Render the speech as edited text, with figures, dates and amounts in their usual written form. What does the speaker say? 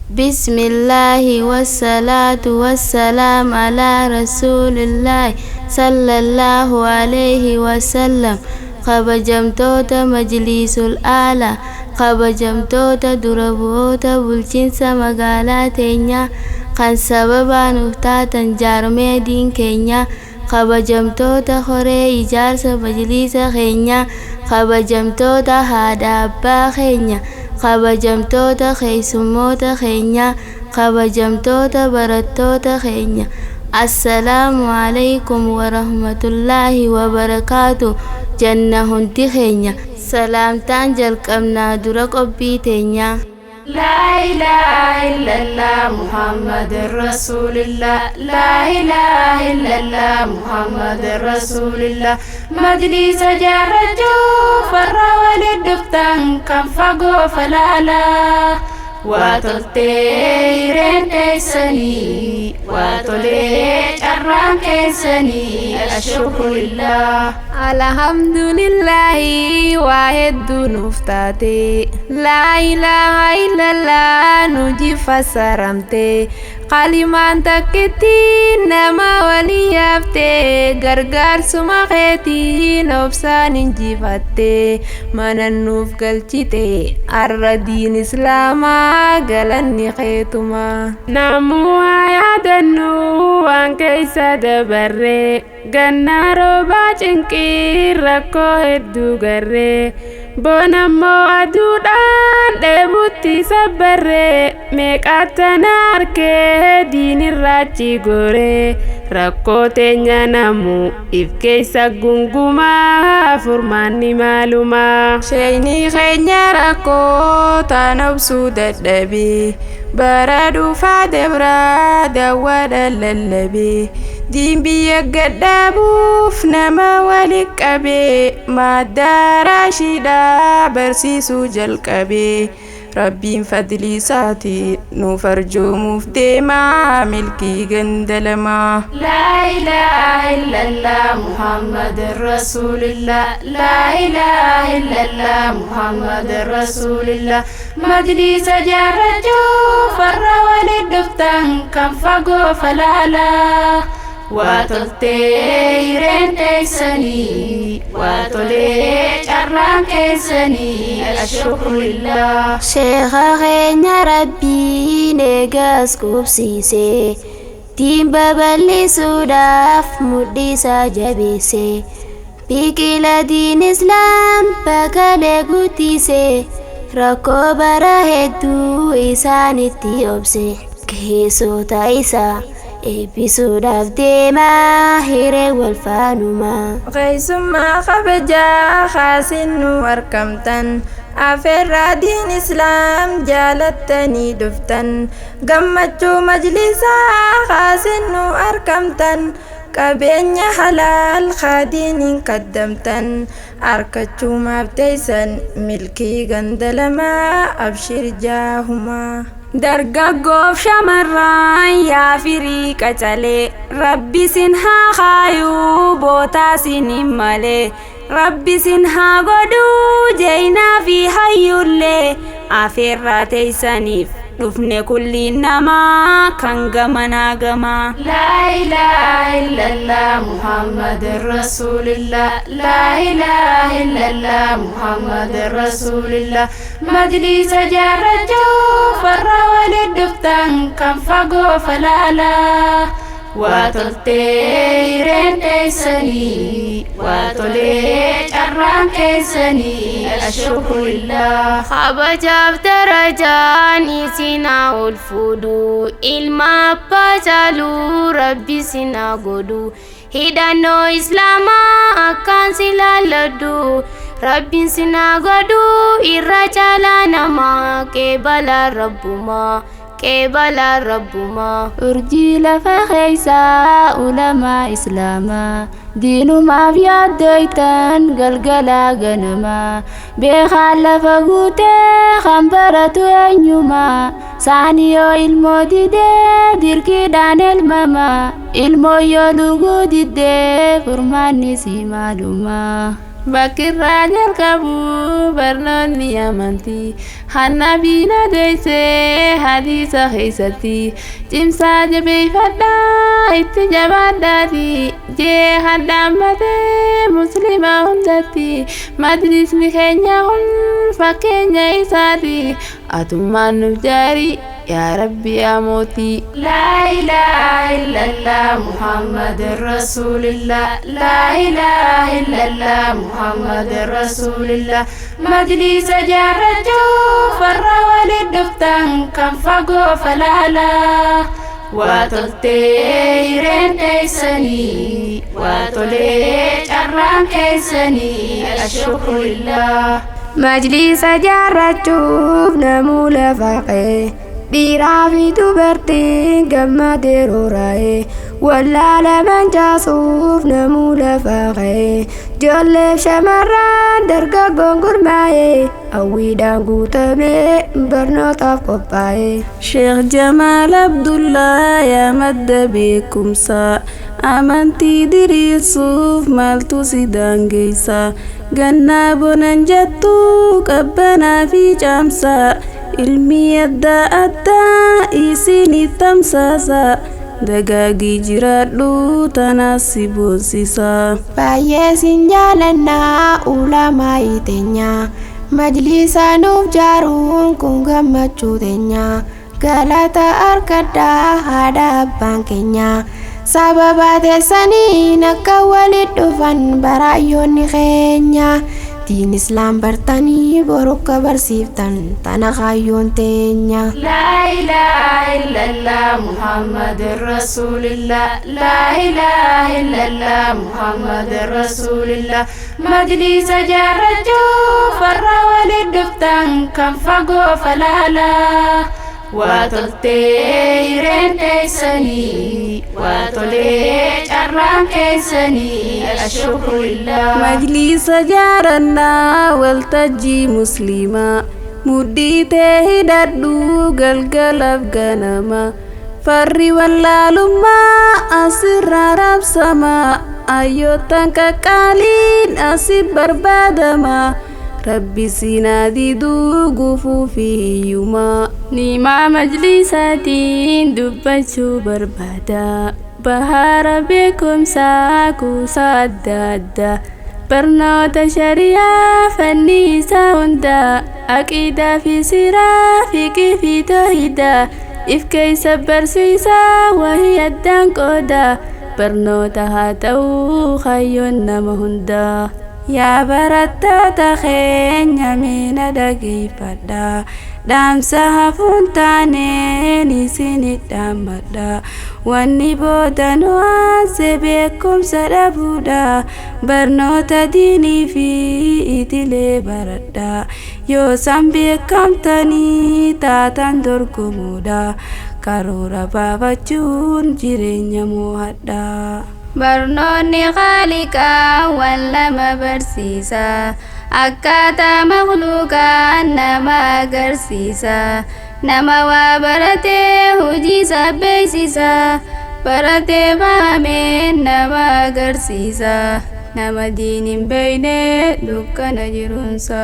بسم الله والصلاة والسلام على رسول الله صلى الله عليه وسلم. Kabajamtoota Majlisul Aalaa, kabajamtoota dura bu'oota bulchiinsa magaalaa teenyaa kan sababa nuuf taatan jaarmee diin keenyaa, kabajamtoota horee ijaarsa majlisa keenyaa, kabajamtoota haadha abbaa keenya, kabajamtoota keessummoota keenyaa, kabajamtoota barattoota keenya, assalaamu alaykum warahmatullaahi wabarakaatu janna. Hundi keenya salaamtaan jalqabnaa dura qophii teenyaa. لا إله إلا الله محمد رسول الله، لا إله إلا الله محمد رسول الله. مجلس جارجو فرا ولدفتن كم فقو فلالا واتلتي رين تيسني واتولي جران كيسني، الشكر لله. Alhamdulillahi, waa hedduu nuuf taate. Laa ilaaha illallah nu jifassaramte. Qalimaan takkitti nama walii yaafte, gargaarsuma keetiin obsaan injifatte, mana nuuf galchite arra diin islaamaa, galanni keetuma. Namuu haa yaadannu waan keessa dabarre, gannaa roobaa cinqii rakkoo hedduu garree, bonammoo aduudhaan dheebutti sabbarree, meeqattana harkee diinirraachi goree. Rakkoo teenya namuu if keessa gungumaa, furmaanni maalumaa? Sheeyni keenya rakkoo taan obsuu dadhabee, bara dhufaa dabraa daawwadhaan lallabee, diin biyya gadhaabuuf nama wali qabee, maddaa raashiidhaa barsiisuu jalqabee. Rabbiin fadlii isaatiin nuuf arjoomuuf deemaa milkii ganda lamaa. لا إله إلا الله محمد رسول الله، لا إله إلا الله محمد رسول الله. مجلس جارجو فرا ولدفتن كم فقو فلالا واتلتي رين تيسني واتولي جران كيسني، الشكر لله. Sheekha keenya Rabbiin eegas qubsiise, diin babal'isuudhaaf mudhiisaa jabeesse, biqila diin islaam bakalee guddise, rakkoo bara hedduu isaanitti obse, keessoota isaa eebbisuudhaaf deemaa hiree wal faanumaa. Keessummaa kabajaa kaasin nu argamtan, afeerraa diin islaam jaalattanii dhuftan, gammachuu majlisaa kaasin nu argamtan, qabeenya halaal kaadiiniin kaddamtan arkachuumaaf teessan milkii ganda lamaa, abshir jaahumaa. Dargaggoof shamarran yaa firii qacalee, rabbi sin haa kaayuu bootaa sin hin malee, rabbi sin haa godhuu jeenaa fi hayyullee. Afeerraa teessaniif dhufne kulliin namaa kan gamanaa gamaa. لا إله إلا الله محمد رسول الله، لا إله إلا الله محمد رسول الله. مجلس جارجو فرا ولدفتن كم فقو فلالا واتلتي رين تيسني واتولي جران كيسني، الشكر لله. Kabajaaf darajaan isinaa ol fuudhu, ilma abbaa caaluu rabbi sinaa godhu, hidhannoo islaamaa akkaan si laalladhu rabbiin sinaa godhu irra caalaa namaa, qeebalaa rabbumaa, qeebalaa rabbumaa. Urjii lafa keessaa ulamaa islaamaa, diinumaaf yaaddoytan galgalaa ganamaa, beekaan lafa guutee kan baratu eenyumaa? Saaniyoo ilmoo didee dirqiidhaan elmamaa, ilmoo yoo luguu diddee furmaanni si maalumaa? Bakkirraa jalqabu barnoonni amantii hannabiin adeessee hadiisa keessatti cimsaa jabeeffadhaa itti jabaadhaati jee handhaammatee muslima hundatti majlisni keenya kun fakkeenya isaati atummaan nuuf jaarii yaa rabbi yaa mootii. لا إله إلا الله محمد رسول الله. لا إله إلا الله محمد رسول الله. مجلس جارجو فرا ولدفتن كم فقو فلالا واتلتي رين كيسني واتولي جران كيسني الشكر لله. Majlisa jaarrachuuf namuu lafa qe'ee dhiiraa fi dubartiin gammadee roora'ee wallaala mancaasuuf namuu lafa qe'ee ijoolleef shamarran dargaggoon gurmaa'ee hawwiidhaan guutamee barnootaaf qophaa'ee. Sheekh Jamaal Abdullaa yaa madda beekumsaa amantii diriirsuuf maaltu si daangeessa gannaa bonan jettu qabbanaa fi caamsaa ilmi adda addaa isinii tamsaasa dagaagii jiraadhu tanaas si boonsisa. Baay'ee sin jaalannaa ulamaa teenya majlisa nuuf jaaruun kun gammachuu teenya galata argadhaa haadha abbaan keenya sababa teessaniin akka walit dhufan baraayyoonni keenya diin islaam bartanii borokka barsiiftan tana kaayyoon teenya. لا إله إلا الله محمد رسول الله. لا إله إلا الله محمد رسول الله. مجلس جارجو فرا ولدفتن كم فقو فلالا واتلتي رين كيسني واتولي جران كيسني الشكر لله. Majlisa jaarannaa waltajjii musliimaa mudhii tee hidhadhu galgalaaf ganama farri wallaalummaa asirraa raabsama ayyootan qaqqaaliin asi barbaadama rabbi sinaa diduu gufuu fi hiyyumaa. Nimaa majlisaatiin dubbachuu barbaada. Bahaara beekumsaa kuusaa adda addaa. Barnoota shari'aa fanni isaa hundaa. Aqiidaa fi siiraa fiqii fi toohidaa. If keessa barsiisaa wahii addaan qooda. Barnoota haa ta'uu kaayyoon nama hundaa. Yaa barattoota keenya miina dhageeffadha. Dhaamsa hafuun taaneen isinit dhaammadha. Wanni booda nu aanse beekumsa dhabuudha. Barnoota diinii fi idilee baradha. Yoo san beekamtanii taatan dorgomuudha. Karoora baafachuun jireenya moo'adha. Barnoonni haaliqaa waan lama barsiisa. Akkaataa makluuqaan nama agarsiisa. Nama waa baratee hojii isaa beeksisa. Baratee bahamee nama agarsiisa. Nama diin hin beekne dukkana jiruunsa.